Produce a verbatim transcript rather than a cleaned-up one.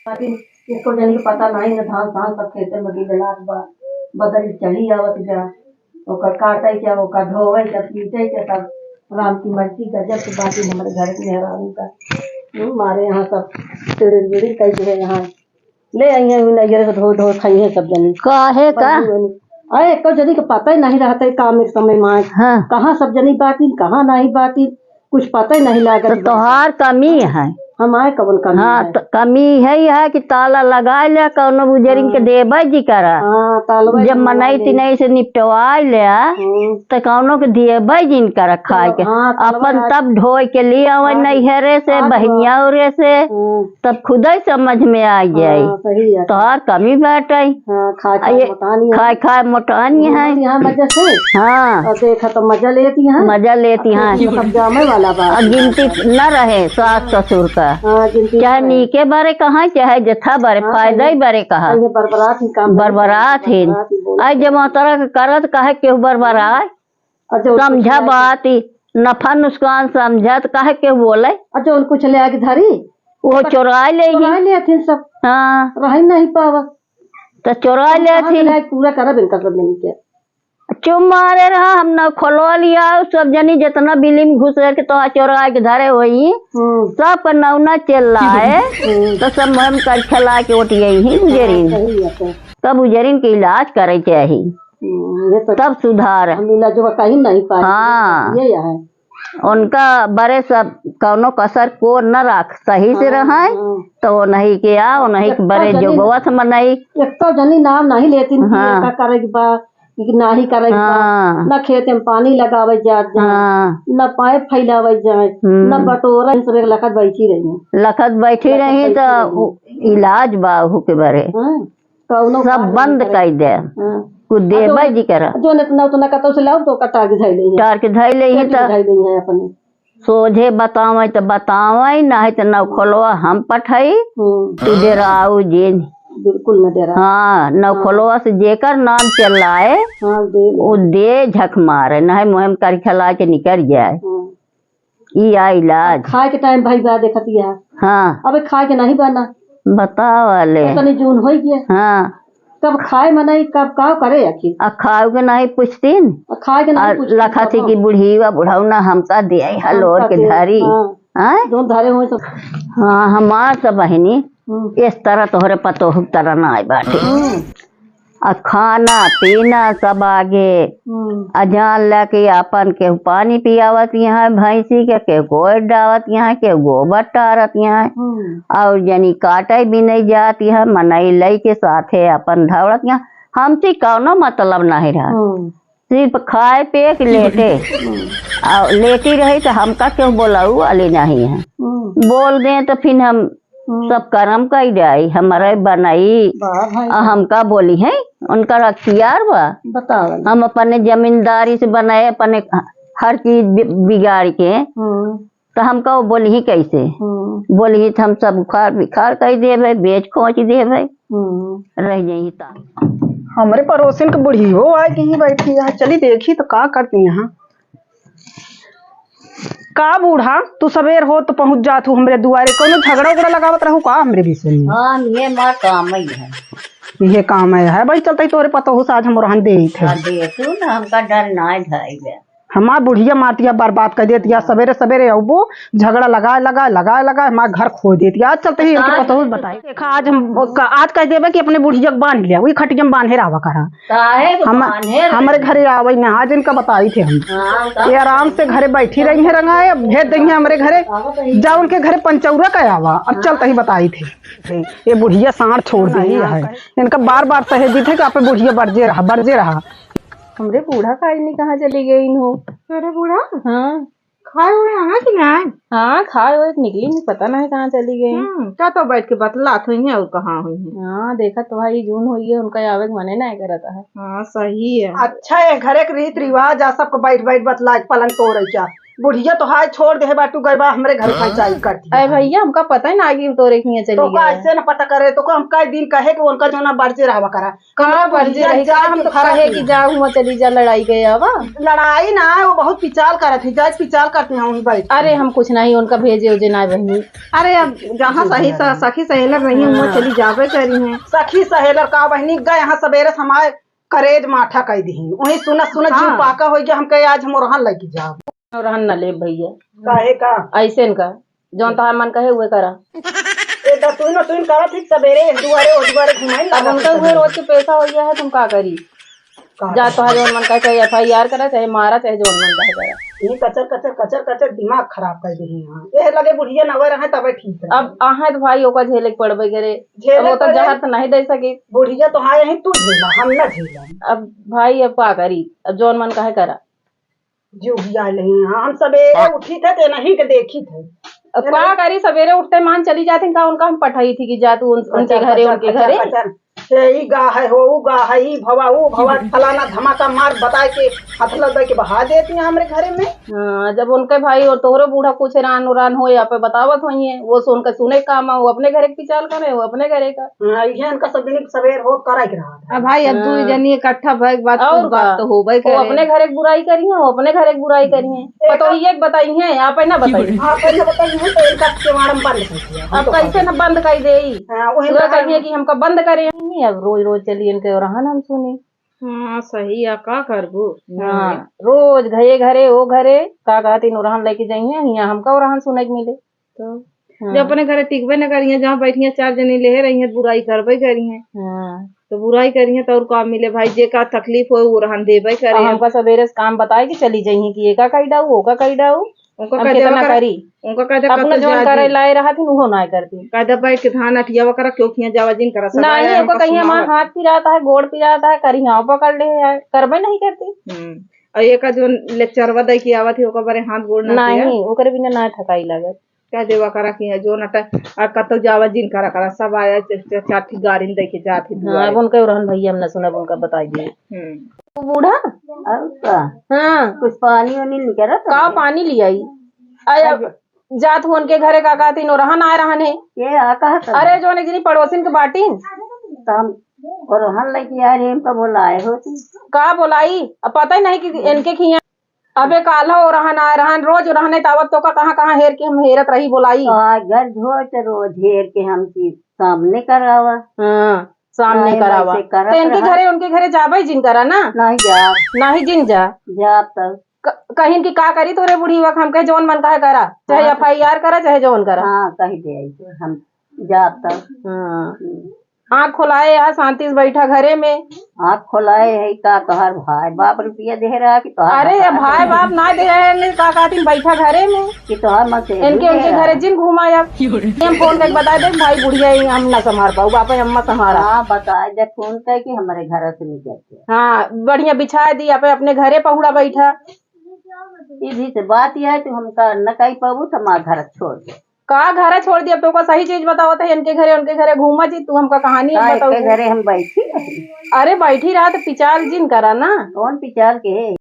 बाकी इसको जनी के पता नहीं, न धान धान सब खेते में गिर लाग बा, बदरी चढ़ी आवत जा, ओकर काटे के, ओकर धोवे के, पीटे के, सब राम की मर्जी। गजब के बात है हमारे घर के मेहरारू का। हम्म, मारे यहाँ सब चिड़िर बिड़िर कह के यहाँ ले आई हैं, नैहरे से धो धो खाई हैं सब जनी। काहे का? बनी बनी। अरे, एको जनी के पता ही नहीं रहता है काम एक समय में। हाँ। कहाँ सब जनी बाटी, कहाँ नहीं बाटी, कुछ पता ही नहीं लागत तो बा। तोहार कमी है। हमारे कवन कमी हाँ, है? तो कमी है यह कि ताला लगा ले, कौनो बुजरिन के हाँ। देबे जी करा। हाँ, तालवा जब लगा मनई ले। तिनई से निपटवा ले, हम्म। तो कौनो के देबे जिन करा खाए के। हाँ, तालवा अपन लगा तब ढोए के लिए आवे हाँ। नैहरे से, हाँ, बहिनिया हाँ। उरे से। हम्म। तब खुदे समझ में आ जाई। हाँ, सही है। तोहार कमी बाटे। हाँ, खाए आ खाए ये मोटानी है। खाए खाए मोटानी है। यहाँ मजा से। हाँ। और देखा तो मजा लेती हैं। मजा लेती हैं। अब सब जामे वाला बात। और गिनती न रहे सास ससुर का। हाँ, गिनती चाहे न रहे। नीके बारे कहा, चाहे जथा बारे, हाँ, फायदा ही सही। बारे कहा। और ये बरबरात ही काम बरबरात ही। बरबरात ही बोले। आई जब तरह के करत कहे केहू बरबराए, और जो समझा कुछ बात ही, नफा नुकसान समझा तो काहे के बोले? और जो कुछ ले आके धरी, वो पर चोराए ले ही। चोराए ले हथिन सब। हाँ। रह ही नहीं पावा। तो चोराए हम ले कहाँ से हथिन। ले आके पूरा करब इनका सब दिन के? चुप मारे रहा, हम न खोलवा लिया, सब जनी जितना बिली में घुस करके तो चोराए के धरे होई, हम्म। सब पर नौना चिल्लाए, हम्म। तो सब मुँह में करछला के ओटिए ही गुजरिन। हाँ, सही है तो। तब गुजरिन के इलाज करे चाही। हम्म, ये तो तब सुधार। हम इलाजवा कहीं नहीं पाए। हाँ। ये है। उनका बरे सब कौनो कसर को न राख, सही से हाँ, रहै, हाँ। तो वो नहीं के आ, वो नहीं के बरे जोगवत मनई। एक तो जनी नाम नहीं लेती कि हाँ। ये का करे के बा, कि नाही करे के बा। हाँ। न खेत में पानी लगावे जात जाए, हाँ। न पाइप फैलावे जाए, हम्म। न बटोरा, इन सब एक लखत बैठी रही। लखत बैठी लखत रही बैठी तो रही। उ-, इलाज बा ओहू के बरे। हाँ। कौनो सब काम बंद नहीं करे। कई दे। हाँ। कुछ आ, देबे जो, जी करा। जो न इतना उतना कतौ से लाओ तो कटा के धई लेई है। टार के धई लेई है कटा के तो। धई लेई है अपने। सोझे बतावे तो बतावे, नहीं तो नौखोलवा हम पठाई। हम्म। तू डेराऊ जिन। बिल्कुल न डेरा। हाँ, नौखोलवा हाँ। से जेकर नाम चिल्लाए, हाँ, दे ले। वो दे झक मारे, नहीं मुँह में करछला के निकल जाए। हाँ। ई आ इलाज। खाए के टाइम भाई बा देखत यह। हाँ। अबे खाए के नहीं बा ना। बतावा ले। तनी जून होई गया। हाँ। कब खाए मनई, कब का करे आखिर? आ खाए के नहीं पूछतीन। आ खाए के नहीं आ पूछतीन, लखा थी बताओ। कि बुढ़ीवा बुढ़ौना हमका दे आई हमका हलोर के दे, धरी। हाँ। हाँ? जौन धरे होई तो। हाँ, हमार सब बहिनी हम्म। इस तरह तोहरे पतोह की तरह ना आए बाटे। हम्म। आ खाना पीना सब आगे। हम्म। आ जान ला कि आपन केहू पानी पियावत यहाँ भैंसी के, केहू गोड़ डावत यहाँ, केहू गोबर टारत यहाँ। हम्म। और जनी काटे भी नहीं जात यहाँ, मनई लई के साथे अपन दौड़त यहाँ। हमसे कौनो मतलब नहीं रहा। हम्म। सिर्फ खाए पिए के लेटे। हम्म। और लेटी रही तो हमका केहू बोलाऊ वाली नहीं है। हम्म। बोल दें तो फिर हम हम्म। सब करम कई जाई, हमरे बनई। वाह भाई। आ हमका बोली है, उनका अख्तियार बा। बताओ। हम अपने जमींदारी से बनाए, अपने हर चीज बि-, बिगाड़ के, हम्म। तो हमका वो बोली ही कैसे? हम्म। बोली ही तो हम सब उखाड़ बिखाड़ कर देबे, बेच खोच देबे। हम्म। रह जाई ता। हमरे पड़ोसिन के बुढ़ियो आए के ही बैठी है, चली देखी तो का करती यहाँ। का बूढ़ा, तू सबेर हो तो पहुँच जात हूँ हमरे दुआरे, कौनो झगड़ा उगड़ा लगावत रहू का हमरे बीच में? हाँ, ये मार काम ही है। ये काम है, है भाई, चलते ही तोरे पतोहू से आज हम ओरहन देई थे। हाँ, देखू ना, हमका डर ना है भाई बे। हमार बुढ़िया मारती है, बर्बाद कर देती है, सबेरे सबेरे अउबो, झगड़ा लगाए लगाए, लगाए लगाए, हमार घर खो देती है। आज चलते ही इनके हाँ। पतोहू से बताई। देखा, आज हम, आज कह देबे कि अपने बुढ़िया के बांध लिया, वही खटिया में बांधे रहवा करा। काहे के हम, बांधे रहे? हमरे घरे आवै ना, आज इनका बताई थे हम। हाँ, तब ये आराम से घरे बैठी रही है रंगाए, अब भेज देंगे हमरे घरे। आवत है। जा उनके घरे पंचौरा का आवा, अब हाँ। चलते ही बताई थे। ये बुढ़िया साँड़ छोड़ दी है। हाँ। इनका बार बार सहे दी थे कि आप बुढ़िया बरजे रहा, बरजे रहा। हमरे बूढ़ा का आज नहीं कहाँ चली गई हो? अरे बूढ़ा? हाँ। खाए हुए आना कि ना? हाँ, खाए हुए निकली नहीं, पता नहीं कहाँ चली गई। हम्म, का तो बैठ के बतलात हुई हैं और कहाँ हुई हैं। हाँ, देखा तो भाई, जून हुई है, उनका आवे के मने नहीं करता है। हाँ, सही है। अच्छा है, घर एक रीत रिवाज आ, सबको बैठ बैठ बतला के पलंग तोड़े क्या? बुढ़िया तो हाय छोड़ दे बाटू, गए बा हमरे घर पंचायत करती अरे है। भैया, हमका पता ही ना कि तोरे किहाँ चली तो का गई। ऐसे ना पता करे, तो का हम कई दिन कहे कि उनका जो ना बरजे रहवा करा। का हमरे बरजे बुढ़िया रही, का जाए हम के तो फरक कहे ना। कि जा, हुआँ चली जा, लड़ाई गए आवा। लड़ाई ना है, वो बहुत पिचाल करत है, जाए पिचाल करती हैं वहीं बैठ के। अरे हम कुछ नहीं, उनका भेजे उजे ना बहिनी। अरे अब जहाँ सही स-, सखी सहेलर रही हैं, हुआँ हाँ। चली जाबे करी हैं। सखी सहेलर का बहिनी, गए यहाँ सबेरे से हमारे करेज माठा कई दिहिन। वहीं सुनत सुनत जीव हाँ। पाका होइ गया, हम कहे आज हम ओरहन लइके जाब। ओरहन न लेब भैया। काहे का? ऐसे न का, जौन तोहार मन कहे उहे करा। ए दतुइन ओतुइन करत ही सबेरे, ए दुआरे ओ दुआरे घुमाई अब लागत उनका उहे है। रोज के पैसा हो गया है, तुम का करी? का जा करी? तोहार जौन मन कहे, चाहे एफ आई आर करा, चाहे मारा, चाहे जौन मन कहे करा। ये कचर कचर कचर कचर दिमाग खराब कर दे यहाँ। ये लगे बुढ़िया नवे रहे तबे ठीक रहे। अब आहे तो भाई ओका झेले के पड़बे करे। झेले अब वो तो पड़े। जहर तो नहीं दे सके। बुढ़िया तो हाँ यही तू झेला, हम ना झेला। अब भाई अब का करी, अब जौन मन कहे करा। जो भी आए नहीं, हाँ, हम सबेरे उठी थे ते नहीं के देखी थे। अब का करी, सबेरे उठते मान चली जाती का, उनका हम पठाई थी कि जा तू उन-, उनके अच्छा, घरे, अच्छा, उनके अच्छा, घरे। अच्छा। से ई गा है हो, ऊ गा है, ई भवा, ऊ भवा, फलाना धमाका मार बताए के हथला दे के बहा देती हैं हमरे घरे में। हाँ, जब उनके भाई और तोहरो बूढ़ा कुछ रान उरान हो या पे बतावत होइए, वो सो उनका सुने काम है, वो अपने घरे के पिचाल करे, वो अपने घरे का। हाँ, इहे इनका सब दिन सवेर हो करे के रहा है। अब भाई, अब दू हाँ। जनी इकट्ठा भय के बाद और कुछ बात का? तो होबे वो करे। अपने घरे के बुराई करी है, वो अपने घरे के बुराई करी है। एक पतोहिए के बताई है, आप ही ना बताई। आप ही ना बताई है, तो इनका केवाड़ में बंद कर दिया। हम अब तो कैसे कर ना बंद कर दे? हाँ, वही तो कहा कहिए कि हमका बंद करे नहीं, अब रोज रोज चलिए इनके और हम सुनी। हाँ, सही है, का करबू? हाँ, रोज घरे घरे, वो घरे, का कहती नोरहन लेके जाइए, हियाँ हमका ओरहन सुने के मिले। तो हाँ। जो अपने घरे टिकबे न करिए, जहाँ बैठिए चार जने लेहे रहिए, बुराई करबे करिए। हाँ। तो बुराई करिए तो और का मिले भाई, जे का तकलीफ हो, वो रहन देबे करे। अब हमका सबेरे से काम बताए कि चली जाइए कि एका कई डाऊ, ओका कई डाऊ। उनका हम कह देवा कितना कर, करी? उनका कह दे अपना कतौ जौन जा करे दिन। लाए रहा थी, उहो ना करती। कह दे बैठ के धान अठियावा करा, क्यों खिया जावा जिन करा, सब नहीं, आया उनको हमका कहीं हमार सुनावा। हाथ पिराता है, गोड़ पिराता है, करी हाँ पकड़ ले है, करबे नहीं करती। हम्म। और एका जौन लेक्चरवा दे के आवत है, ओकर बारे हाथ गोड़ ना पिया। नहीं, ओकरे बिना ना थकाई लागत। कह देवा करा कि है, जौन अटा, आ कतौ जावा जिन करा करा, सब आया च-, च-, चार ठी गारिन दे के जात है हाँ, दुआरे। अब उनका रहन भैया हम ना सुनब, उनका बताई दिए। हम्म। तू बूढ़ा? और का? हाँ। कुछ पानी वानी निकलत का है? पानी लियाई? आय, अब जात हुअन के घरे का कहती नोरहन आए रहन है। ये आ कहा था? अरे, जौन एक जनी पड़ोसिन के बाटिन। तो हम ओरहन लेके आ रहे, हमका बोलाए होती। का बोलाई? अब पता ही नहीं कि इनके खिया। अबे काल्हो ओरहन आए रहन, रोज ओरहन है, तावत तो का कहाँ कहाँ हेर के हम हेरत रही बोलाई। तो आज घर झोर के रोज हेर के हम की सामने करावा। हाँ। सामने नहीं, करावा। वैसे करत तो इनके रहा। घरे, उनके घरे जाबे जिन करा ना। नहीं जा। नहीं जिन जा। जा तब। क-, कहिन कि का करी तोरे बुढ़ी वक्त, हम कहे जौन मन कहे करा, चाहे हाँ, तो एफ आई आर करा, चाहे जौन करा। हाँ, कह दे आई तो हम जा तब। हाँ। हम्म। आँख खोलाए या शांति से बैठा घरे में। आँख खोलाए है का तोहार भाई बाप रुपया दे रहा कि तोहार अरे, ये भाई बाप ना दे रहे हैं, का कहती बैठा घरे में। कि तोहार मत से इनके, उनके घरे जिन घुमाया। हम फोन करके बता दे, भाई बुढ़िया ही हम ना संभाल पाऊ, बापे अम्मा संभाला। हाँ, बता दे फोन करके हमारे घर से निकल के। हाँ, बढ़िया बिछा दी, आप अपने घरे पहुड़ा बैठा। ये भी से बात यह है, तू हमका न कही पाबू तो हमारा घर छोड़ दे। का घर छोड़ दिया? अब तो का सही चीज बताओ तो इनके घरे, उनके घरे घूमा जी, तू हमका कहानी का बताओ। इनके घरे हम बैठी रही? अरे बैठी रहा तो पिचाल जिन करा ना। कौन पिचाल के?